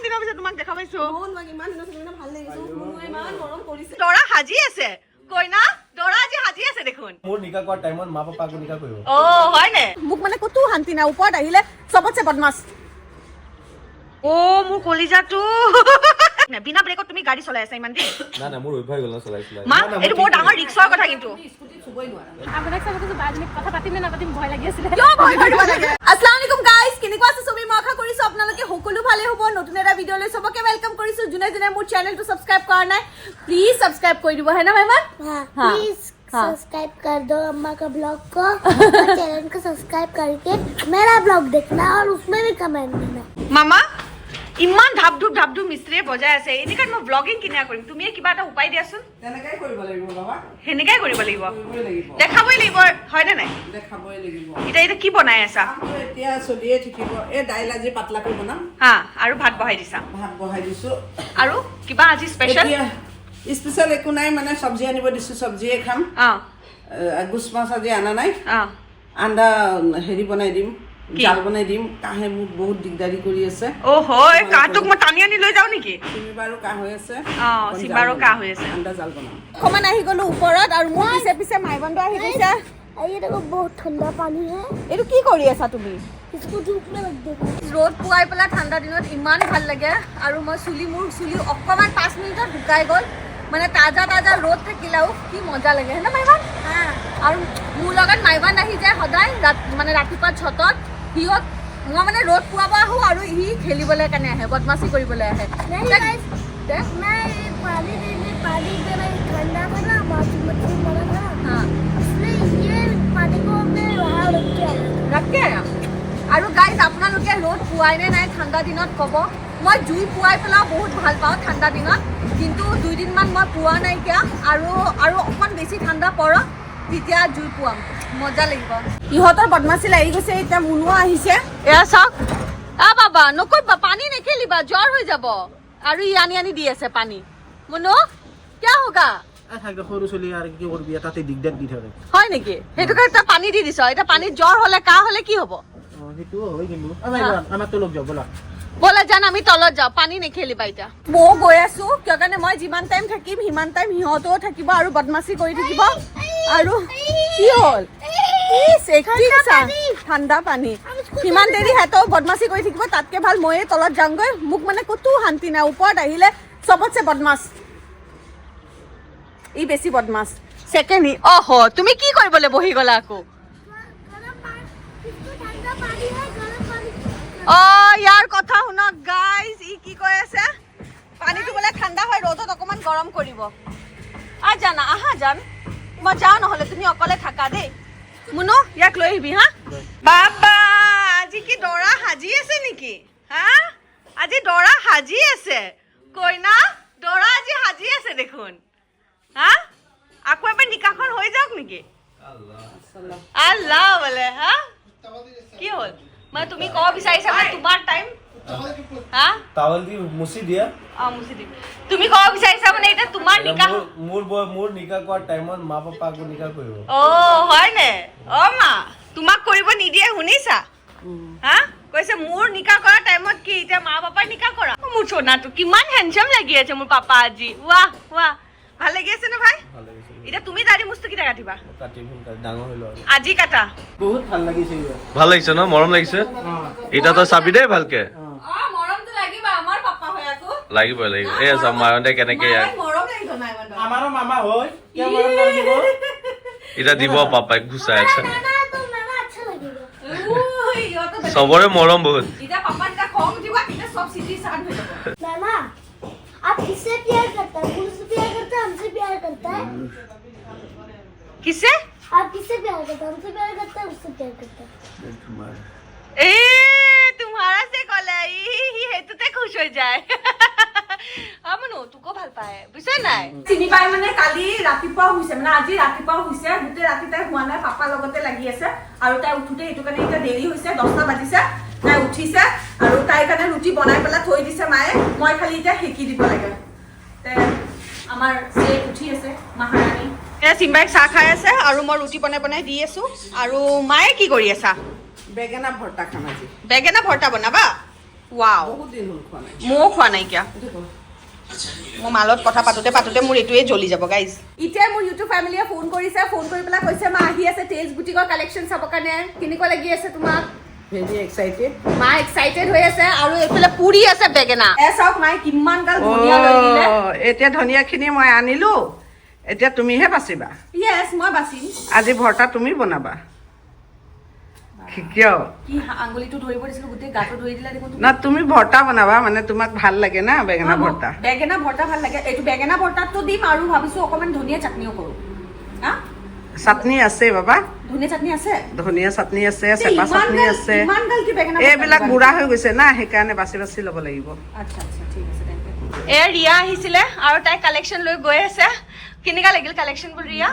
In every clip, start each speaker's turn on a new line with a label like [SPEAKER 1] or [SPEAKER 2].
[SPEAKER 1] দিনৰ পিছত তোমাক দেখা পাইছো।
[SPEAKER 2] তোমাক ইমান দিনৰ পিছত ভাল লাগিছে। মুনুৱে ইমান মৰম কৰিছে।
[SPEAKER 1] দৰা সাজি আছে, কইনা দৰা আজি সাজি আছে দেখোন।
[SPEAKER 3] মোৰ নিকা কৰাৰ টাইমত মা পাপাকো নিকা কৰিব।
[SPEAKER 1] অ, হয়নে?
[SPEAKER 2] মোক মানে ক'তো শান্তি নাই। ওপৰত আহিলে চবতছে বদমাছ।
[SPEAKER 1] অ, মোৰ কলিজাটো, বিনা ব্ৰেকত তুমি গাড়ী চলাই আছা ইমান দিন?
[SPEAKER 3] নাই নাই, মোৰ অভ্যাস হৈ গ'ল ন চলাই চলাই।
[SPEAKER 1] মা, এইটো বৰ ডাঙৰ ৰিক্সৰ কথা কিন্তু।
[SPEAKER 4] আপোনাক চাব কৈছো, বাজনীক কথা পাতিম নে নাপাতিম ভয় লাগি আছিলে।
[SPEAKER 2] কিয় ভয় কৰিব লাগে? আসসালামু আলাইকুম গাইস, কেনেকুৱা আছে চবেই? মই আশা কৰিছো আপোনালোকে সকলো ভালে হ'ব। নতুন এটা ভিডিঅ'লৈ চবকে welcome কৰিছো। যোনে যোনে মোৰ চেনেলটো ছাবস্ক্ৰাইব কৰা নাই, প্লিজ ছাবস্ক্ৰাইব কৰি দিব। হয় না মেহমান?
[SPEAKER 5] हाँ।
[SPEAKER 2] हाँ।
[SPEAKER 5] प्लीज
[SPEAKER 2] हाँ।
[SPEAKER 5] सब्सक्राइब कर दो अम्मा का ब्लॉग को और चैनल को सब्सक्राइब करके मेरा ब्लॉग देखना और उसमें भी कमेंट देना।
[SPEAKER 1] মামা, ইমান ঢাপ ধুপ ঢাপ ধুপ মিস্ত্ৰীয়ে বজাই আছে, এনেকুৱাত মই ভ্লগিং কেনেকুৱা কৰিম? তুমিয়ে কিবা এটা উপায় দিয়াচোন।
[SPEAKER 6] তেনেকাই কৰিব লাগিব বাবা।
[SPEAKER 1] সেনেকাই কৰিব লাগিব।
[SPEAKER 6] কৰিবই লাগিব।
[SPEAKER 1] দেখাবই লাগিব, হয়নে নাই?
[SPEAKER 6] দেখাবই লাগিব।
[SPEAKER 1] এতিয়া এতিয়া কি বনাই আছা?
[SPEAKER 6] কামটো এতিয়া চলিয়ে থাকিব। এই দাইল আজি পাতলাকৈ বনাম।
[SPEAKER 1] হা, আৰু ভাত বহাই দিছা?
[SPEAKER 6] ভাত বহাই দিছো।
[SPEAKER 1] আৰু কিবা আজি স্পেচিয়েল?
[SPEAKER 6] এতিয়া স্পেচিয়েল একো নাই, মানে চব্জি আনিব দিছো, চব্জিয়ে খাম। গোচ মাছ আজি অনা নাই। আন্দা হেৰি বনাই দিম।
[SPEAKER 1] কি?
[SPEAKER 6] জাল বনাই দিম। কাহে মোক বহুত দিগদাৰি কৰি আছে।
[SPEAKER 1] অ' হয়, কাহটোক মই টানি আনি লৈ যাওঁ নেকি?
[SPEAKER 6] চিমিবাৰো কাহ হৈ আছে।
[SPEAKER 1] অ,
[SPEAKER 6] অকণ জাল
[SPEAKER 1] চিম্বাৰো
[SPEAKER 6] বনাম।
[SPEAKER 1] কাহ হৈ আছে।
[SPEAKER 6] আন্দা জাল বনাম।
[SPEAKER 2] অকণমান আহি গ'লো ওপৰত আৰু মোৰ পিছে পিছে মাইবন্ধ আহি গৈছে।
[SPEAKER 5] और ये देखो, बहुत ठंडा पानी है।
[SPEAKER 2] এইটো কি কৰি আছা তুমি?
[SPEAKER 5] इसको धूप में रख देगा।
[SPEAKER 2] ৰ'দ পুৱাই পেলাই ঠাণ্ডা দিনত ইমান ভাল লাগে। আৰু মই চুলি, মোৰ চুলি অকণমান 5 মিনিটত শুকাই গ'ল। মানে তাজা তাজা ৰ'দ থাকিলেও কি মজা লাগে, হয়নে মাইবান?
[SPEAKER 5] हाँ।
[SPEAKER 2] আৰু মোৰ লগত মাইবান আহি যায় সদায় মানে ৰাতিপুৱা ছটত। সিহঁত মই মানে ৰ'দ পুৱাব আহোঁ আৰু সি খেলিবলৈ কাৰণে আহে, বদমাচি কৰিবলৈ আহে।
[SPEAKER 5] नहीं गाइस, मैं ये पानी देने, पानी मेरा ये ठंडा था ना, माछी मछली मरा था। इसलिए ये पानी को मैं वहाँ रख के आया।
[SPEAKER 2] ৰাখকে। আৰু গাইজ, আপোনালোকে ৰ'দ পুৱাই নে নাই ঠাণ্ডা দিনত ক'ব। মই জুই পুৱাই পেলাইও বহুত ভাল পাওঁ ঠাণ্ডা দিনত, কিন্তু দুইদিনমান মই পোৱা নাইকিয়া। আৰু আৰু অকণমান বেছি ঠাণ্ডা পৰক, তেতিয়া জুই পুৱাম, মজা লাগিব। ইহঁতৰ বদমাচি লাগি গৈছে। এতিয়া মুনুৱা আহিছে।
[SPEAKER 1] এয়া চাওক। আ বাবা, নকৰিবা, পানী নেখেলিবা, জ্বৰ হৈ যাব। আৰু ই আনি আনি দি আছে পানী। মুনু, কিয়া হোগা?
[SPEAKER 7] থাকে সৰু চলি, আৰু কি কৰিবি, তাতে দিগদাৰ দি থাকে।
[SPEAKER 1] হয় নেকি? সেইটো কাৰণে তই পানী দি দিছ। এতিয়া পানীত জ্বৰ হলে, কাহ হলে কি হ'ব?
[SPEAKER 7] অ, সেইটোও হয় কিন্তু আমাৰ তলত যাওঁ ব'লা।
[SPEAKER 1] ব'লা জান, আমি তলত যাওঁ, পানী নেখেলিবা এতিয়া।
[SPEAKER 2] ময়ো গৈ আছো। কিয় কাৰণে মই যিমান টাইম থাকিম সিমান টাইম সিহঁতেও থাকিব আৰু বদমাচি কৰি থাকিব। আৰু কি হ'ল? ইচ, acting চা। ঠাণ্ডা পানী। সিমান দেৰি সিহঁতেও বদমাচি কৰি থাকিব, তাতকে ভাল ময়ে তলত যাওঁগৈ। মোক মানে ক'তো শান্তি নাই। ওপৰত আহিলে চবতছে বদমাছ ই, বেছি বদমাছ।
[SPEAKER 1] ছেকেণ্ড ই। অহ, তুমি কি কৰিবলৈ বহি গ'লা আকৌ?
[SPEAKER 5] गरम पानी, इसको ठंडा पानी है, गरम पानी।
[SPEAKER 1] অ, ইয়াৰ কথা শুনক গাইজ, ই কি কৈ আছে। পানীটো বোলে ঠাণ্ডা হয়, ৰ'দত অকণমান গৰম কৰিব। আ জানা, আহা জান, মই যাওঁ নহ'লে, তুমি অকলে থাকা দেই। মুনু, ইয়াক লৈ আহিবি হা। বাবা, আজি কি দৰা সাজি আছে নেকি? হা, আজি দৰা সাজি আছে। কইনা দৰা আজি সাজি আছে দেখোন। হা, আকৌ এবাৰ নিকাখন হৈ যাওক নেকি? আল্লাহ বোলে। হা, কি হ'ল? মানে তুমি ক'ব বিচাৰিছা মানে তোমাৰ টাইম, হা?
[SPEAKER 3] টাৱেল দি মুচি দিয়া।
[SPEAKER 1] অ, মুচি দিম। তুমি ক'ব বিচাৰিছা মানে এতিয়া তোমাৰ নিকাহ
[SPEAKER 3] মোৰ নিকা কৰাৰ টাইমত মা পাপাকো নিকা কৰিব।
[SPEAKER 1] অ, হয়নে? অ মা, তোমাক কৰিব নিদিয়ে, শুনিছা? হা, কৈছে মোৰ নিকা কৰা টাইমত কি এতিয়া মা পাপাৰ নিকা কৰা। অ, মোৰ সোণাটো কিমান হেণ্ডচাম লাগি আছে। মোৰ পাপা আজি, ৱাহ ৱাহ, ভাল লাগি আছে নে ভাই?
[SPEAKER 3] ভাল লাগিছে।
[SPEAKER 1] এতিয়া তুমি দাড়ি মুছটো কেতিয়া কাটিবা?
[SPEAKER 3] কাটিম সোনকালে, ডাঙৰ হৈ লোৱা।
[SPEAKER 1] আজি কাটা।
[SPEAKER 7] বহুত ভাল লাগিছে এইবাৰ।
[SPEAKER 8] ভাল লাগিছে ন? মৰম লাগিছে। এতিয়া তই চাবি দেই ভালকে।
[SPEAKER 2] অ, মৰমটো লাগিব, আমাৰ পাপা হয় আকৌ।
[SPEAKER 8] লাগিবই লাগিব। এই চা, মাৰণতে কেনেকে ইয়াক
[SPEAKER 2] মৰম লাগিব মাইবন্ধ।
[SPEAKER 7] আমাৰো মামা হয়, কিয় মৰম নালাগিব?
[SPEAKER 8] এতিয়া দিব পাপাই ঘুচাই আছে।
[SPEAKER 5] ना तो मामा अच्छा लगेगा।
[SPEAKER 8] চবৰে মৰম বহুত।
[SPEAKER 2] যেতিয়া পাপা যেতিয়া খং উঠিব, তেতিয়া চব চিটি চান হৈ যাব।
[SPEAKER 5] मामा, आप किससे प्यार करता है? मुझसे प्यार करता है, हमसे प्यार करता है?
[SPEAKER 1] किससे?
[SPEAKER 5] आप किससे प्यार करता है? हमसे प्यार करता है, उससे प्यार करता है?
[SPEAKER 1] এ তোমাৰা যে ক'লে ই সি সেইটোতে খুচ হৈ যায়। অ মনু, তোকো ভাল পায়, বুজিছ নাই?
[SPEAKER 2] চিনি পাই। মানে কালি ৰাতিপুৱা হৈছে, মানে আজি ৰাতিপুৱা হৈছে। গোটেই ৰাতি তাই হোৱা নাই, পাপাৰ লগতে লাগি আছে। আৰু তাই উঠোতে সেইটো কাৰণে এতিয়া দেৰি হৈছে, 10টা বাজিছে তাই উঠিছে। আৰু তাইৰ কাৰণে ৰুটি বনাই পেলাই থৈ দিছে মায়ে, মই খালি এতিয়া সেকি দিব লাগে। তে আমাৰ চেট উঠি আছে, মহাৰাণী।
[SPEAKER 1] এতিয়া চিম্বাইক চাহ খাই আছে আৰু মই ৰুটি বনাই বনাই দি আছো। আৰু মায়ে কি কৰি আছা?
[SPEAKER 6] বেঙেনা ভৰ্তা খাম আজি।
[SPEAKER 1] বেঙেনা ভৰ্তা বনাবা? ৱাও,
[SPEAKER 6] বহুত দিন হ'ল খোৱা নাই।
[SPEAKER 1] ময়ো খোৱা নাইকিয়া। মোৰ মালত কথা পাতোতে পাতোতে মোৰ এইটোৱে জ্বলি যাব গাইজ।
[SPEAKER 2] এতিয়া মোৰ ইউটিউব ফেমিলিয়ে ফোন কৰিছে। ফোন কৰি পেলাই কৈছে মা আহি আছে টেলছ বুটিকৰ কালেকশ্যন চাবৰ কাৰণে। কেনেকুৱা লাগি আছে তোমাক?
[SPEAKER 6] Very excited.
[SPEAKER 2] মা এক্সাইটেড হৈ আছে আৰু এইফালে পুৰি আছে বেঙেনা। এ চাওক, মায়ে কিমান গাল ধনিয়া লৈ দিলে।
[SPEAKER 6] এতিয়া ধনিয়াখিনি মই আনিলো, এতিয়া তুমিহে বাচিবা।
[SPEAKER 2] য়েছ, মই বাচিম।
[SPEAKER 6] আজি ভৰ্তা তুমি বনাবা। কিয়?
[SPEAKER 2] কি আঙুলিটো ধৰিব দিছিলো, গোটেই গাটো ধৰি দিলা দেখোন তুমি।
[SPEAKER 6] না, তুমি ভৰ্তা বনাবা, মানে তোমাক ভাল লাগে না বেঙেনা ভৰ্তা।
[SPEAKER 2] বেঙেনা ভৰ্তা ভাল লাগে। এইটো বেঙেনা ভৰ্তাটো দিম আৰু ভাবিছো অকণমান ধনিয়া চাটনিও কৰো। হা।
[SPEAKER 6] চাটনি আছে বাবা।
[SPEAKER 2] ধনিয়া চাটনি আছে?
[SPEAKER 6] ধনিয়া চাটনি আছে,
[SPEAKER 2] তে
[SPEAKER 6] চেপা
[SPEAKER 2] ইমান
[SPEAKER 6] চাটনি আছে।
[SPEAKER 2] ইমান গাল কি বেঙেনা ভৰ্তা
[SPEAKER 6] এইবিলাক
[SPEAKER 2] দিবা?
[SPEAKER 6] বুঢ়া হৈ গৈছে না, সেইকাৰণে বাচি বাচি ল'ব লাগিব।
[SPEAKER 2] আচ্ছা, ঠিক আছে তেন্তে।
[SPEAKER 1] এয়া ৰিয়া আহিছিলে আৰু তাই কালেকশ্যন লৈ গৈ আছে। কেনেকুৱা লাগিল কালেকশ্যনবোৰ ৰিয়া?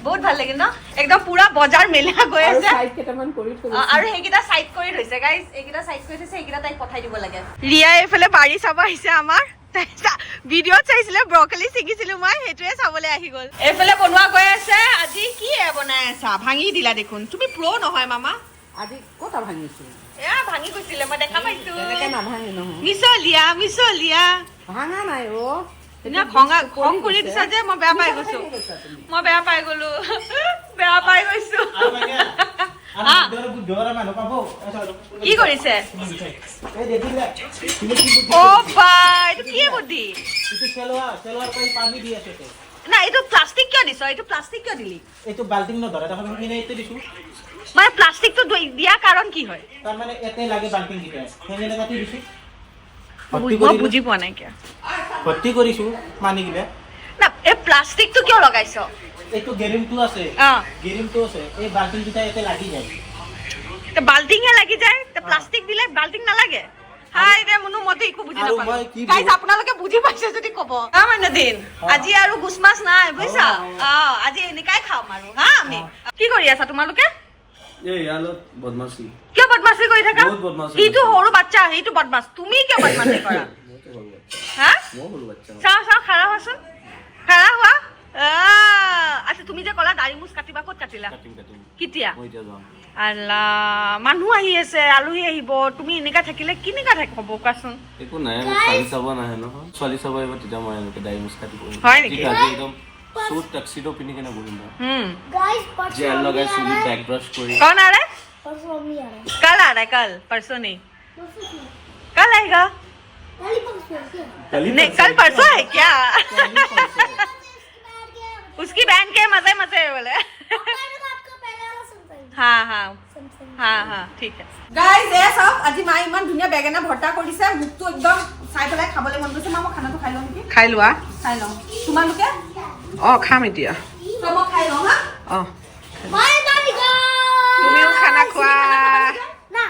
[SPEAKER 1] বহুত ভাল লাগিল ন? একদম পুৰা বজাৰ মেলা গৈ আছে। আৰু সেইকেইটা চাইড কৰি থৈছে গাইজ, এইকেইটা চাইড কৰি থৈছে, এইকেইটা তাইক পঠাই দিব লাগে। ৰিয়া এইফালে বাৰী চাব আহিছে আমাৰ। তাই ভিডিঅ'ত চাইছিলে, ব্ৰকলি ছিঙিছিলো মই, সেইটোৱে চাবলৈ আহি গ'ল। এইফালে বনোৱা গৈ আছে। আজি কি এয়া বনাই আছা? ভাঙি দিলা দেখোন। তুমি প্ৰ' নহয় মামা।
[SPEAKER 6] আজি ক'ত ভাঙিছো?
[SPEAKER 1] এয়া ভাঙি গৈছিলে, মই দেখা পাইছো।
[SPEAKER 6] তেনেকে নাভাঙে নহয়।
[SPEAKER 1] মিছলীয়া মিছলীয়া।
[SPEAKER 6] ভাঙা নাই অ।
[SPEAKER 1] ধুনীয়া খঙা খং কৰি দিছা যে, মই বেয়া পাই গৈছো। মই বেয়া পাই গলো, বেয়া পাই গৈছো।
[SPEAKER 7] বুদ্ধি কৰা মানুহ পাব।
[SPEAKER 1] কি কৰিছে?
[SPEAKER 7] এই দেখিলে তুমি কি বুদ্ধি?
[SPEAKER 1] অ বা, এইটো কি বুদ্ধি?
[SPEAKER 7] এইটো চেলোৱা চেলোৱাৰ কৰি পানী দি আছে তে।
[SPEAKER 1] না, এইটো প্লাষ্টিক কিয় দিছ? এইটো প্লাষ্টিক কিয় দিলি?
[SPEAKER 7] এইটো বাল্টিং নধৰে, দেখোন সেইখিনি এইটো দিছো।
[SPEAKER 1] মানে প্লাষ্টিকটো দিয়া কাৰণ কি হয়?
[SPEAKER 7] তাৰমানে ইয়াতে লাগে বাল্টিং কেইটা, সেইকাৰণে কাটি দিছো।
[SPEAKER 1] মই বুজি পোৱা নাই কিয়।
[SPEAKER 7] ভৰ্তি কৰিছো পানী গিলা।
[SPEAKER 1] না, এই প্লাষ্টিকটো কিয় লগাইছ?
[SPEAKER 7] এইটো গেৰিমটো আছে। গেৰিমটো আছে, এই বাল্টিং কেইটা ইয়াতে লাগি যায়।
[SPEAKER 1] তে বাল্টিংহে লাগি যায়, তে প্লাষ্টিক দিলে বাল্টিং নালাগে। হাই দে মুনু, মইতো একো বুজি
[SPEAKER 7] আৰু
[SPEAKER 1] নাপালো।
[SPEAKER 7] মই কি
[SPEAKER 1] গাইজ, আপোনালোকে বুজি পাইছে যদি ক'ব। হা মাইনাদিন, আজি আৰু গুচ মাছ নাই বুজিছা। অ, আজি এনেকাই খাম আৰু। হা, আমি কি কৰি আছা তোমালোকে?
[SPEAKER 8] এই ইয়াৰ লগত বদমাচি।
[SPEAKER 1] কিয় বদমাচি কৰি থাকা?
[SPEAKER 8] বহুত বদমাচি
[SPEAKER 1] সিটো
[SPEAKER 8] কৰিছে।
[SPEAKER 1] সৰু বাচ্চা, সেইটো বদমাছ। তুমি কিয় বদমাচি কৰা?
[SPEAKER 8] মইতো সৰু বাচ্চা।
[SPEAKER 1] হা?
[SPEAKER 8] মই সৰু বাচ্চা।
[SPEAKER 1] চাওঁ চাওঁ, খাৰা হোৱাচোন, খাৰা হোৱা। আচ্ছা, তুমি যে ক'লা দাড়ি মোচ কাটিবা, ক'ত কাটিলা?
[SPEAKER 8] কাটিম কাটিম।
[SPEAKER 1] কেতিয়া?
[SPEAKER 8] মই এতিয়া যাম।
[SPEAKER 1] আল্লা, মানুহ আহি আছে, আলহী আহিব, তুমি এনেকা থাকিলে কেনেকা হ'ব কোৱাচোন?
[SPEAKER 8] একো নাই, মোক ছোৱালী চাব নাহে নহয়। ছোৱালী চাব আহিব তেতিয়া মই এনেকে দাড়ি মোচ কাটি বহিম।
[SPEAKER 1] হয় নেকি?
[SPEAKER 8] ঠিক আজি একদম চুট টাক্সিডো পিন্ধি কেনে বহিম মই।
[SPEAKER 5] गाइस, परसों
[SPEAKER 8] জেল লগাই
[SPEAKER 5] मम्मी आ
[SPEAKER 8] চুলি
[SPEAKER 5] रहा है।
[SPEAKER 8] বেক ব্ৰাছ কৰি।
[SPEAKER 1] कौन आ रहा है?
[SPEAKER 5] परसों मम्मी आ रहा है।
[SPEAKER 1] कल आ रहा है? कल परसों नहीं।
[SPEAKER 5] परसों क्यों?
[SPEAKER 1] कल आएगा।
[SPEAKER 5] कल ही परसों है क्या?
[SPEAKER 1] नहीं, कल परसों है क्या? उसकी बहन के मजे मजे है बोले।
[SPEAKER 5] आपका पहला वाला सैमसंग।
[SPEAKER 1] हाँ हाँ।
[SPEAKER 5] सैमसंग।
[SPEAKER 1] हाँ हाँ, ठीक है।
[SPEAKER 2] গাইজ, এয়া চাওক, আজি মায়ে ইমান ধুনীয়া বেঙেনা ভৰ্তা কৰিছে। মোকতো একদম চাই পেলাই খাবলৈ মন গৈছে। মা, মই খানাটো খাই লওঁ নেকি?
[SPEAKER 6] খাই লোৱা।
[SPEAKER 2] খাই লওঁ। তোমালোকে?
[SPEAKER 6] অ, খাম এতিয়া।
[SPEAKER 2] তো মই খাই লওঁ হা।
[SPEAKER 6] অ।
[SPEAKER 5] Bye bye.
[SPEAKER 6] তুমিও খানা খোৱা।
[SPEAKER 5] ना।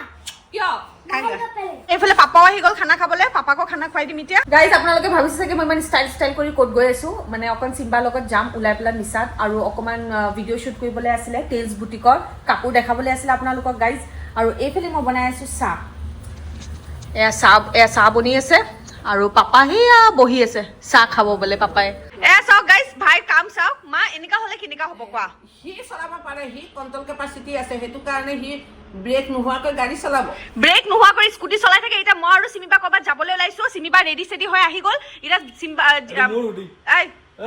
[SPEAKER 2] কিয়?
[SPEAKER 6] খাই লোৱা।
[SPEAKER 5] पहले।
[SPEAKER 1] এইফালে পাপাও আহি গ'ল খানা খাবলৈ, পাপাকো খানা খুৱাই দিম এতিয়া।
[SPEAKER 2] গাইজ, আপোনালোকে ভাবিছে চাগে মই ইমান ষ্টাইল ষ্টাইল কৰি ক'ত গৈ আছো। মানে অকণ চিম্বাৰ লগত যাম ওলাই পেলাই মিছাত, আৰু অকণমান ভিডিঅ' শ্বুট কৰিবলৈ আছিলে, টেলছ বুটিকৰ কাপোৰ দেখাবলৈ আছিলে আপোনালোকক গাইজ। আৰু এইফালে মই বনাই আছো চাহ। এয়া চাহ বনি আছে আৰু পাপা সেয়া বহি আছে, চাহ খাব বোলে পাপাই।
[SPEAKER 1] এয়া চাওক গাইজ, ভাইৰ কাম চাওক। মা, এনেকা হ'লে কেনেকা হ'ব কোৱা?
[SPEAKER 6] সি চলাব পাৰে, সি কণ্ট্ৰল কেপাচিটি আছে, সেইটো কাৰণে সি ব্ৰেক নোহোৱাকৈ গাড়ী চলাব।
[SPEAKER 1] ব্ৰেক নোহোৱা কৰি স্কুটি চলাই থাকে। এতিয়া মই আৰু চিমিবা ক'ৰবাত যাবলৈ ওলাইছো। চিমিবা ৰেডি চেডি হৈ আহি গ'ল। এতিয়া চিম্বা
[SPEAKER 3] মোৰ হুডি।
[SPEAKER 1] এই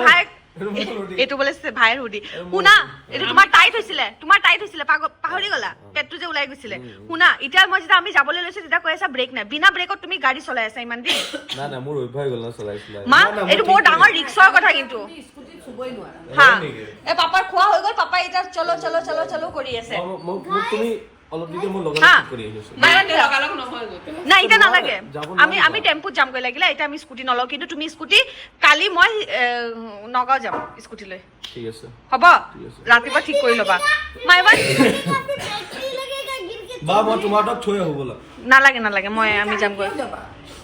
[SPEAKER 1] ভাই,
[SPEAKER 3] এইটো মোৰ হুডি।
[SPEAKER 1] এইটো বোলে ভাইৰ হুডি। শুনা, এইটো তোমাৰ টাইট হৈছিলে, তোমাৰ টাইট হৈছিলে, পাহৰি গ'লা? পেটটো যে ওলাই গৈছিলে। শুনা, এতিয়া মই যেতিয়া আমি যাবলৈ লৈছো তেতিয়া কৈ আছা ব্ৰেক নাই। বিনা ব্ৰেকত তুমি গাড়ী চলাই আছা ইমান দিন।
[SPEAKER 8] নাই নাই, মোৰ অভ্যাস হৈ গ'ল ন চলাই চলাই।
[SPEAKER 1] মা,
[SPEAKER 3] না, না, মই
[SPEAKER 1] এইটো
[SPEAKER 3] ঠিক
[SPEAKER 1] বৰ
[SPEAKER 3] কৰি
[SPEAKER 1] ডাঙৰ
[SPEAKER 3] আছো।
[SPEAKER 1] ৰিক্সৰ কথা কিন্তু।
[SPEAKER 6] স্কুটিত চুবই নোৱাৰা।
[SPEAKER 1] হা।
[SPEAKER 3] হয় নেকি?
[SPEAKER 1] এই পাপাৰ খোৱা হৈ গ'ল। পাপাই এতিয়া চলো চলো চলো চলো কৰি আছে।
[SPEAKER 8] মোক তুমি অলপ দি দিয়া, মই লগালগ
[SPEAKER 1] হা।
[SPEAKER 8] ঠিক কৰি আহিছো।
[SPEAKER 1] নাই, এতিয়া নালাগে।
[SPEAKER 8] যাব
[SPEAKER 1] আমি
[SPEAKER 8] নোৱাৰিবা।
[SPEAKER 1] আমি টেম্পুত যামগৈ লাগিলে। এতিয়া আমি স্কুটি নলওঁ, কিন্তু তুমি স্কুটি, কালি মই নগাঁও যাম স্কুটি লৈ।
[SPEAKER 8] ঠিক আছে।
[SPEAKER 1] হ'ব।
[SPEAKER 8] ঠিক আছে।
[SPEAKER 1] ৰাতিপুৱা ঠিক কৰি ল'বা মাইবান।
[SPEAKER 5] बैटरी लगेगा गिर के।
[SPEAKER 3] বা, মই তোমাৰ তাত থৈ আহো ব'লা।
[SPEAKER 1] নালাগে নালাগে, মই আমি যামগৈ।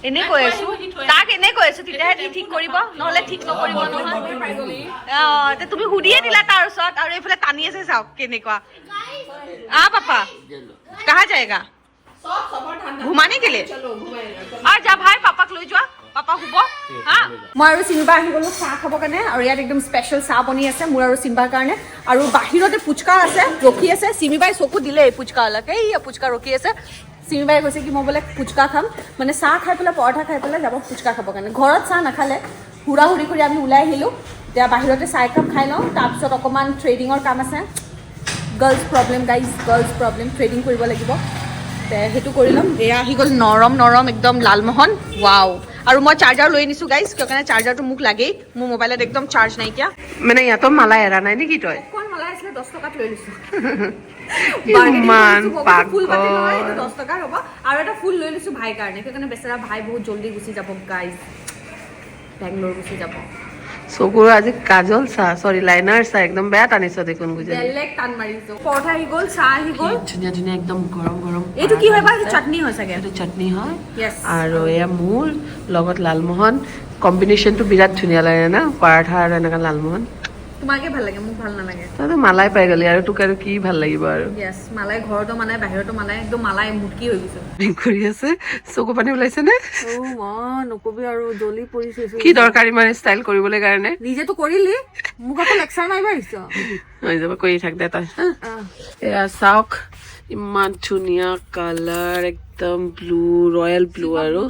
[SPEAKER 1] এনেই কৈ আছো তাক, এনেই কৈ আছো, তেতিয়াহে সি ঠিক কৰিব, নহ'লে ঠিক নকৰিব নহয়। অ, তে তুমি সুধিয়ে দিলা তাৰ ওচৰত। আৰু এইফালে টানি আছে, চাওক কেনেকুৱা। आ पापा, कहाँ जाएगा घुमाने के लिए? आ जा भाई, পাপাক লৈ যোৱা, পাপা শুব। হা।
[SPEAKER 2] মই আৰু চিম্বা আহি গ'লো চাহ খাবৰ কাৰণে আৰু ইয়াত একদম স্পেচিয়েল চাহ বনি আছে মোৰ আৰু চিম্বাৰ কাৰণে। আৰু বাহিৰতে ফুচকা আছে, ৰখি আছে। চিমিবাই চকু দিলে এই ফুচকাৱালাক। এই ফুচকা ৰখি আছে। চিমিবাই কৈছে কি মই বোলে ফুচকা খাম, মানে চাহ খাই পেলাই পৰঠা খাই পেলাই যাব ফুচকা খাবৰ কাৰণে। ঘৰত চাহ নাখালে, হুৰা হুৰি কৰি আমি ওলাই আহিলোঁ। এতিয়া বাহিৰতে চাহ একাপ খাই লওঁ, তাৰপিছত অকণমান থ্ৰেডিঙৰ কাম আছে। Girls problem guys, girls problem, threading কৰিব লাগিব, তে সেইটো কৰি ল'ম। এয়া আহি গ'ল নৰম নৰম একদম লালমোহন, ৱাও। আৰু মই চাৰ্জাৰ লৈ আনিছোঁ গাইজ, কিয় কাৰণে চাৰ্জাৰটো মোক লাগেই, মোৰ মোবাইলত একদম চাৰ্জ নাইকিয়া।
[SPEAKER 6] মানে ইয়াতো মালাই এৰা নাই নেকি তই?
[SPEAKER 2] অকণ মালাই আছিলে, 10 টকাত লৈ লৈছোঁ।
[SPEAKER 6] ইমান
[SPEAKER 2] ফুল পাতি নহয়,
[SPEAKER 6] পাগল।
[SPEAKER 2] এইটো 10 টকাৰ হ'ব। আৰু এটা ফুল লৈ লৈছোঁ ভাইৰ কাৰণে, সেইকাৰণে বেচেৰা ভাই বহুত জল্দি গুচি যাব গাইজ, বেংগলোৰ গুচি যাব।
[SPEAKER 6] চকুৰ আজি কাজল চা, চৰি, লাইনাৰ চা, একদম বেয়া টানিছ দেখোন গুজৰাটী।
[SPEAKER 2] বেলেগ টান মাৰিছো। পৰঠা আহি গ'ল, চাহ আহি গ'ল।
[SPEAKER 6] ধুনীয়া ধুনীয়া একদম গৰম গৰম।
[SPEAKER 2] এইটো কি হয় বা? এইটো চাটনি হয় চাগে।
[SPEAKER 6] এইটো চাটনি হয়।
[SPEAKER 2] য়েছ।
[SPEAKER 6] আৰু এয়া মোৰ লগত লালমোহন। কম্বিনেশ্যনটো বিৰাট ধুনীয়া লাগে না, পৰাঠা আৰু এনেকুৱা লালমোহন।
[SPEAKER 2] তোমাকে ভাল লাগে, মোক ভাল নালাগে।
[SPEAKER 6] তইতো মালাই পাই গ'লি আৰু তোক আৰু কি ভাল লাগিব আৰু।
[SPEAKER 2] য়েছ, মালাই ঘৰতো মালাই, বাহিৰতো মালাই, একদম মালাই মুটকি হৈ গৈছো।
[SPEAKER 6] কৰি আছে, চকু পানী ওলাইছে নে?
[SPEAKER 9] নকবি আৰু, জ্বলি পৰিছে।
[SPEAKER 6] কি দৰকাৰ ইমান ষ্টাইল কৰিবলৈ কাৰণে?
[SPEAKER 9] নিজেতো কৰিলি, মোক আকৌ লেকচাৰ মাৰিব আহিছ।
[SPEAKER 6] হৈ যাব, কৰি থাক দে তই, হা? এয়া চাওক, ইমান ধুনীয়া কালাৰ, একদম ব্লু, ৰয়েল ব্লু। আৰু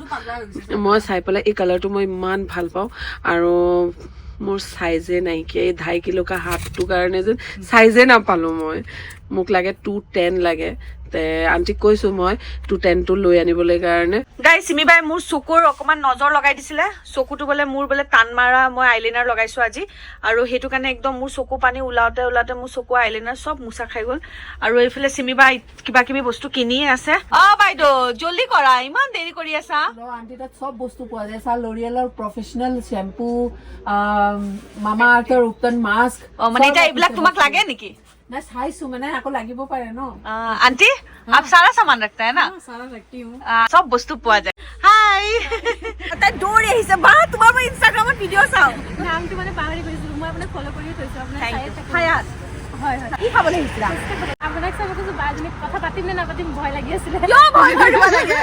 [SPEAKER 6] মই চাই পেলাই এই কালাৰটো মই ইমান ভাল পাওঁ। আৰু মোৰ চাইজে নাইকিয়া, এই 2.5 কিলো কা হাতটোৰ কাৰণে যেন চাইজে নাপালোঁ মই। মোক লাগে 210 লাগে, তে আণ্টিক কৈছোঁ মই 210টো লৈ আনিবলৈ কাৰণে।
[SPEAKER 2] গাইজ, চিমি বাই মোৰ চকুৰ অকণমান নজৰ লগাই দিছিলে। চকুটো বোলে মোৰ বোলে টান মাৰা, মই আইলাইনাৰ লগাইছোঁ আজি, আৰু সেইটো কাৰণে একদম মোৰ চকু পানী ওলাওঁতে ওলাওঁতে মোৰ চকু আইলাইনাৰ চব মোচা খাই গ'ল। আৰু এইফালে চিমি বাই কিবা কিবি বস্তু কিনিয়ে আছে। অ বাইদেউ, জল্দি কৰা, ইমান দেৰি কৰি আছা।
[SPEAKER 9] আণ্টি, তাত চব বস্তু পোৱা যায়। চা, লৰিয়েলৰ প্ৰফেচনেল শ্বেম্পু, মামা আৰ্থৰ উপটন মাস্ক।
[SPEAKER 2] অ, মানে এতিয়া এইবিলাক তোমাক লাগে নেকি?
[SPEAKER 9] নাই, চাইছো মানে, আকৌ লাগিব পাৰে ন।
[SPEAKER 2] आंटी, आप सारा सामान रखता है ना?
[SPEAKER 9] सारा रखती हूँ।
[SPEAKER 2] চব বস্তু পোৱা যায়। হাই, তাই দৌৰি আহিছে। বা, তোমাৰ মই ইনষ্টাগ্ৰামত ভিডিঅ' চাওঁ।
[SPEAKER 4] নামটো মানে পাহৰি গৈছিলো মই, আপোনাক ফ'ল' কৰিও থৈছো, আপোনাক
[SPEAKER 2] thank
[SPEAKER 4] চায়ে
[SPEAKER 2] ইউ।
[SPEAKER 4] থাকোঁ।
[SPEAKER 2] হায়াত।
[SPEAKER 4] হয়।
[SPEAKER 2] কি খাবলৈ আহিছিলা?
[SPEAKER 4] আপোনাক চাব কৈছো, বাজনীক কথা পাতিম নে নাপাতিম ভয় লাগি আছিলে।
[SPEAKER 2] কিয় ভয় কৰিব লাগে?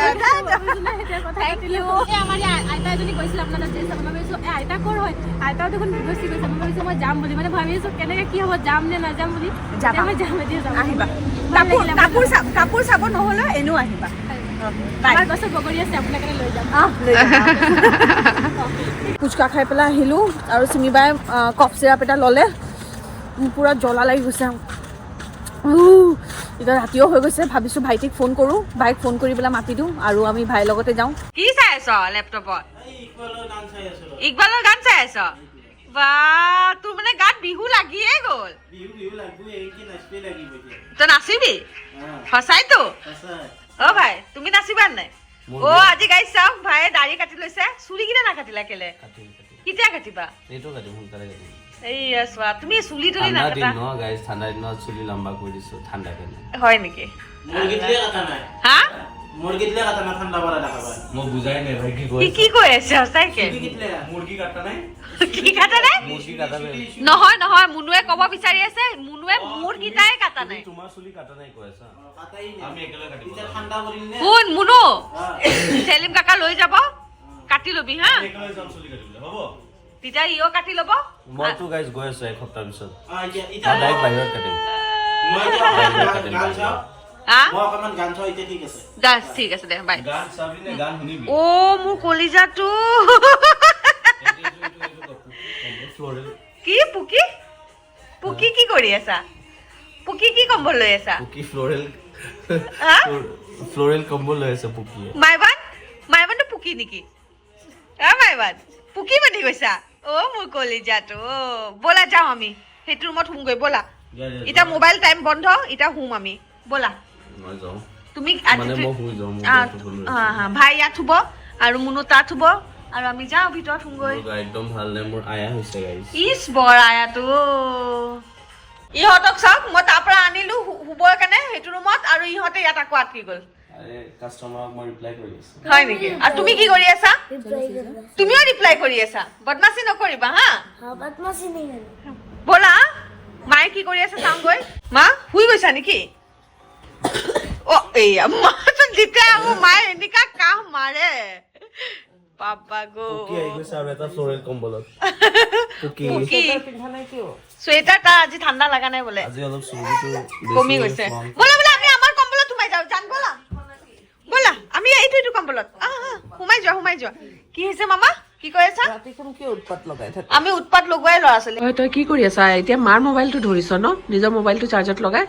[SPEAKER 4] ভাবিছো নাই, এতিয়া কথা পাতিলো। এই আমাৰ ইয়াৰ আইতা এজনী গৈছিল আপোনাৰ তাত যে, মই ভাবিছো এই আইতা ক'ৰ হয়, আইতাও দেখোন গুচি গৈছে। মই ভাবিছো মই যাম বুলি, মানে ভাবি আছো কেনেকে কি হ'ব, যাম নে নাযাম বুলি।
[SPEAKER 2] যাবা।
[SPEAKER 4] এতিয়া মই যাম, এতিয়া যাম।
[SPEAKER 2] আহিবা।
[SPEAKER 4] ভাল
[SPEAKER 2] কাপোৰ
[SPEAKER 4] লাগিলে।
[SPEAKER 2] কাপোৰ চাব নহ'লে এনেও আহিবা। বাই।
[SPEAKER 4] আমাৰ গছত বগৰী আছে, আপোনাৰ কাৰণে লৈ যাম।
[SPEAKER 2] আহ, লৈ যাবা। ফুচকা খাই পেলাই আহিলোঁ আৰু চিমিবাই কফ চিৰাপ এটা ল'লে। মোৰ পূৰা জ্বলা লাগি গৈছে। এতিয়া ৰাতিও হৈ গৈছে, ভাবিছোঁ ভাইটিক ফোন কৰোঁ। ভাইক ফোন কৰি পেলাই মাতি দিওঁ আৰু আমি ভাইৰ লগতে যাওঁ। কি চাই আছ লেপটপত? ইকবালৰ গান চাই আছ? বা, তোৰ মানে গাত বিহু লাগিয়ে গ'ল।
[SPEAKER 7] বিহু বিহু লাগিব, এই নাচবে লাগিব এতিয়া।
[SPEAKER 2] তই নাচিবি সঁচাইতো?
[SPEAKER 7] সঁচাই।
[SPEAKER 2] অ ভাই, তুমি নাচিবা নাই? অ আজি গাইজ চাওক, ভাইয়ে দাড়ি কাটি লৈছে। চুলি কেইটা নাকাটিলা কেলে?
[SPEAKER 8] কাটিম, কাটিম।
[SPEAKER 2] কেতিয়া কাটিবা?
[SPEAKER 8] এইটো কাটিম, সোনকালে কাটিম।
[SPEAKER 2] এইয়া চোৱা, তুমি চুলি তুলি
[SPEAKER 8] ঠাণ্ডা
[SPEAKER 2] নাকাটা।
[SPEAKER 8] দিন ন গাইজ, ঠাণ্ডা দিনত চুলি লম্বা কৰি দিছো ঠাণ্ডা কাৰণে।
[SPEAKER 2] হয় নেকি?
[SPEAKER 7] মুৰ্গীটোৱে কাটা নাই।
[SPEAKER 2] হা?
[SPEAKER 7] মুৰ্গীটোৱে কাটা নাই, ঠাণ্ডা পৰা দেখা পায়।
[SPEAKER 8] মই বুজাই নাই ভাই, কি
[SPEAKER 2] কি
[SPEAKER 8] কৈ।
[SPEAKER 2] কি কৈ আছে সঁচাকে?
[SPEAKER 8] মুৰ্গী কাটা নাই।
[SPEAKER 2] কি কাটা নাই?
[SPEAKER 8] মুৰ্গী কাটা নাই।
[SPEAKER 2] নহয় নহয়, মুনুৱে ক'ব বিচাৰি আছে, মুনুৱে মোৰ কেইটাই কাটা নাই।
[SPEAKER 8] তোমাৰ চুলি কাটা নাই কৈ আছা?
[SPEAKER 7] কাটাই নাই।
[SPEAKER 8] আমি একেলগে কাটিব।
[SPEAKER 7] এতিয়া ঠাণ্ডা পৰিল নে?
[SPEAKER 2] শুন মুনু, চেলিম কাকা লৈ যাব, কাটি ল'বি হা।
[SPEAKER 8] একেলগে যাম চুলি কাটিবলৈ, হ'ব?
[SPEAKER 2] তেতিয়া ইও কাটি ল'ব।
[SPEAKER 8] মইতো গাইজ গৈ আছো এসপ্তাহ পিছত।
[SPEAKER 7] এতিয়া এতিয়া
[SPEAKER 8] মই ডাইৰেক্ট বাহিৰত কাটিম।
[SPEAKER 7] মই এতিয়া গান চাওঁ।
[SPEAKER 2] হা?
[SPEAKER 7] মই অকণমান গান চাওঁ এতিয়া, ঠিক আছে?
[SPEAKER 2] দাস, ঠিক আছে দে, বাই।
[SPEAKER 8] গান চাবি নে গান শুনিবি?
[SPEAKER 2] অ মোৰ কলিজাটো।
[SPEAKER 8] ফ্লৰেল।
[SPEAKER 2] কি পুকি পুকি কি কৰি আছা? পুকি, কি কম্বল লৈ আছা?
[SPEAKER 8] পুকি ফ্লৰেল।
[SPEAKER 2] হা?
[SPEAKER 8] ফ্লৰেল কম্বল লৈ আছে পুকিয়ে।
[SPEAKER 2] মাইবান, মাইবানটো পুকি নেকি? হা মাইবান, পুকি বনি গৈছা? অ মোৰ কলিজাটো, অ ব'লা যাওঁ আমি সেইটো ৰুমত শুমগৈ ব'লা। এতিয়া মোবাইল টাইম বন্ধ, এতিয়া শুম আমি, ব'লা।
[SPEAKER 8] মই যাওঁ।
[SPEAKER 2] তুমি
[SPEAKER 8] মানে মই শুই যাওঁ, মোৰ
[SPEAKER 2] আহ,
[SPEAKER 8] গাটো টোপনি
[SPEAKER 2] আহ, ভাই ইয়াত শুব আৰু মুনু তাত শুব আৰু আমি যাওঁ ভিতৰত শুমগৈ।
[SPEAKER 8] মোৰ গা একদম ভাল নাই, মোৰ আয়া হৈছে গাইজ।
[SPEAKER 2] ইচ, বৰ আয়াটো। ইহঁতক চাওক, মই তাৰ পৰা আনিলো শুবৰ কাৰণে সেইটো ৰুমত, আৰু ইহঁতে ইয়াত আকৌ আটকি গ'ল।
[SPEAKER 8] আৰে, কাষ্টমাৰক মই ৰিপ্লাই কৰি আছো।
[SPEAKER 2] হয় নেকি? আৰু তুমি কি কৰি আছা?
[SPEAKER 5] ৰিপ্লাই কৰিব।
[SPEAKER 2] তুমিও ৰিপ্লাই কৰি আছা? বদমাচি নকৰিবা হা।
[SPEAKER 5] হা, বদমাচি नहीं करना।
[SPEAKER 2] ব'লা, মায়ে কি কৰি আছে চাওঁগৈ। মা, শুই গৈছা নেকি? অ এইয়া মাটো, যেতিয়া আহো মায়ে এনেকা কাহ মাৰে, পাপা গো।
[SPEAKER 8] পুকি আহি গৈছে আৰু এটা ফ্লৰেল কম্বলত পুকি।
[SPEAKER 2] পুকি চুৱেটাৰ, তাৰ আজি ঠাণ্ডা লগা নাই বোলে।
[SPEAKER 8] আজি অলপ চৰ্বিটো বেছি
[SPEAKER 2] কমি গৈছে।
[SPEAKER 8] warm।
[SPEAKER 2] ব'লা ব'লা, আমি আমাৰ কম্বলত সোমাই যাওঁ। জান, ব'লা।
[SPEAKER 1] ব'লা, আমি এইটো এইটো কম্বলত। আহ আহ, সোমাই যোৱা, সোমাই যোৱা। কি হৈছে মামা? কি কৈ আছা? আমি উৎপাত লগোৱাই ল'ৰা ছোৱালী।
[SPEAKER 6] হয়, তই কি কৰি আছা এতিয়া? মাৰ মোবাইলটো ধৰিছ ন? নিজৰ মোবাইলটো চাৰ্জত লগাই।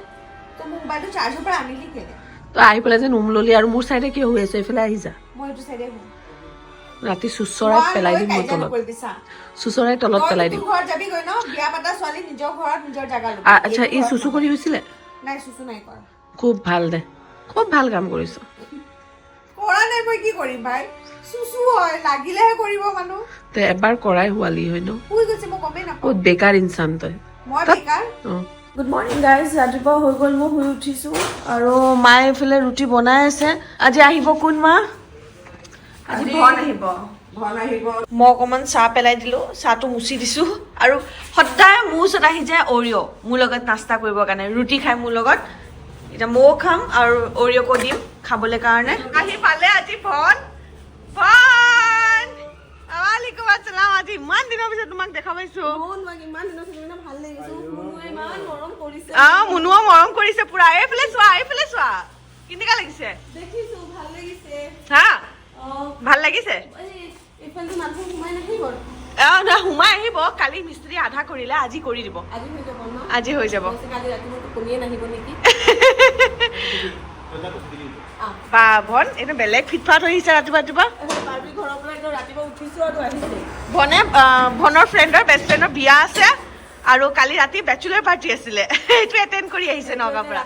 [SPEAKER 2] তই মোবাইলটো চাৰ্জৰ পৰা আনিলি কেলে?
[SPEAKER 6] তই আহি পেলাই যেন উম ললি আৰু মোৰ চাইডে কিয় হৈ আছে? এইফালে আহি যা।
[SPEAKER 2] মই এইটো চাইডে শুম।
[SPEAKER 6] ৰাতি চুচৰাই পেলাই দিম মই তলত।
[SPEAKER 2] নকৰিবি চা।
[SPEAKER 6] চুচৰাই তলত পেলাই দিম।
[SPEAKER 2] তোৰ ঘৰত যাবিগৈ ন? বিয়া পাতা ছোৱালী নিজৰ ঘৰত নিজৰ জাগা ল'ব।
[SPEAKER 6] আচ্ছা, ই চুচু কৰি হৈছিলে?
[SPEAKER 2] নাই, চুচু নাই কৰা।
[SPEAKER 6] খুব ভাল দে, খুব ভাল কাম কৰিছ।
[SPEAKER 2] কৰা নাই, মই কি কৰিম ভাই? চুচু হয় লাগিলেহে কৰিব মানুহ।
[SPEAKER 6] তই এবাৰ কৰাই হোৱালি হয় ন?
[SPEAKER 2] শুই গৈছে, মই গমেই নাপাওঁ।
[SPEAKER 6] বহুত বেকাৰ ইনচান তই।
[SPEAKER 2] মই বেকাৰ?
[SPEAKER 6] অঁ।
[SPEAKER 2] গুড মৰ্ণিং গাইজ, ৰাতিপুৱা হৈ গ'ল, মই শুই উঠিছোঁ আৰু মায়ে এইফালে ৰুটি বনাই আছে। আজি আহিব কোন মা? আজি ভন আহিব।
[SPEAKER 6] ভন আহিব।
[SPEAKER 1] মই অকণমান চাহ পেলাই দিলোঁ, চাহটো মুচি দিছোঁ আৰু সদায় মোৰ ওচৰত আহি যায় অৰিঅ' মোৰ লগত নাস্তা কৰিবৰ কাৰণে, ৰুটি খাই মোৰ লগত। এতিয়া ময়ো খাম আৰু অৰিঅ'কো দিম খাবলৈ কাৰণে। আহি পালে আজি ভন। ভন, ৱালাইকুম আসসালাম। আজি ইমান দিনৰ পিছত তোমাক দেখা পাইছো। মুনুও মৰম কৰিছে পুৰা। এইফালে চোৱা, এইফালে চোৱা, কেনেকুৱা লাগিছে? হা, ভাল লাগিছে? না, সোমাই আহিব। কালি মিস্ত্ৰী আধা কৰিলে, আজি কৰি দিব, আজি হৈ যাব। বা ভন, এইটো বেলেগ ফিটফাট হৈ আহিছে ৰাতিপুৱা ৰাতিপুৱা। ভনে ভনৰ ফ্ৰেণ্ডৰ বেষ্ট ফ্ৰেণ্ডৰ বিয়া আছে আৰু কালি ৰাতি বেচেলৰ পাৰ্টি আছিলে, সেইটো এটেণ্ড কৰি আহিছে নগাঁৱৰ পৰা।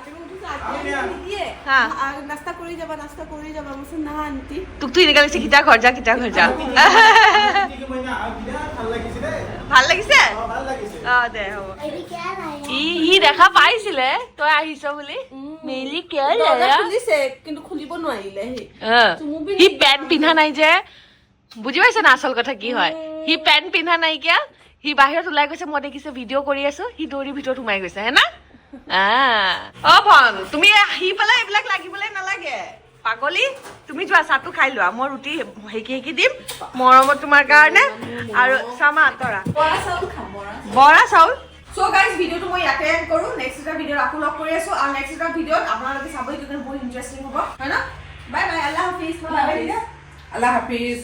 [SPEAKER 1] হা।
[SPEAKER 2] নাস্তা কৰি যাবা, নাস্তা কৰি যাবা। মই কৈছো, না আন্টি।
[SPEAKER 1] তোকতো এনেকুৱা লাগিছে, কিতা ঘৰ যা, কিতা ঘৰ যা। ভাল লাগিছে? অ দে হ'ব। ই সি দেখা পাইছিলে তই আহিছ বুলি। মেলি কিয়?
[SPEAKER 2] খুলিছে কিন্তু খুলিব নোৱাৰিলে সি।
[SPEAKER 1] সি পেণ্ট পিন্ধা নাই যে, বুজি পাইছ না? আচল কথা কি হয়, সি পেণ্ট পিন্ধা নাইকিয়া, সি বাহিৰত ওলাই গৈছে, মই দেখিছো ভিডিঅ' কৰি আছো, সি দৌৰি ভিতৰত সোমাই গৈছে। হে না? অ ভন, তুমি আহি পেলাই এইবিলাক লাগিবলৈ নালাগে পাগলী। তুমি যোৱা, চাহটো খাই লোৱা, মই ৰুটি সেকি সেকি দিম মৰমত তোমাৰ কাৰণে। আৰু চামা আঁতৰা বৰা চাউল।
[SPEAKER 2] চ' গাইজ, ভিডিঅ'টো মই ইয়াতে এণ্ড কৰোঁ। নেক্সট এটা ভিডিঅ'ত আকৌ লগ কৰি আছো আৰু নেক্সট এটা ভিডিঅ'ত আপোনালোকে চাব, এইটো বহুত ইণ্টাৰেষ্টিং হ'ব, হয় ন? Bye bye, Allah Hafiz. Bye bye.
[SPEAKER 6] Allah Hafiz.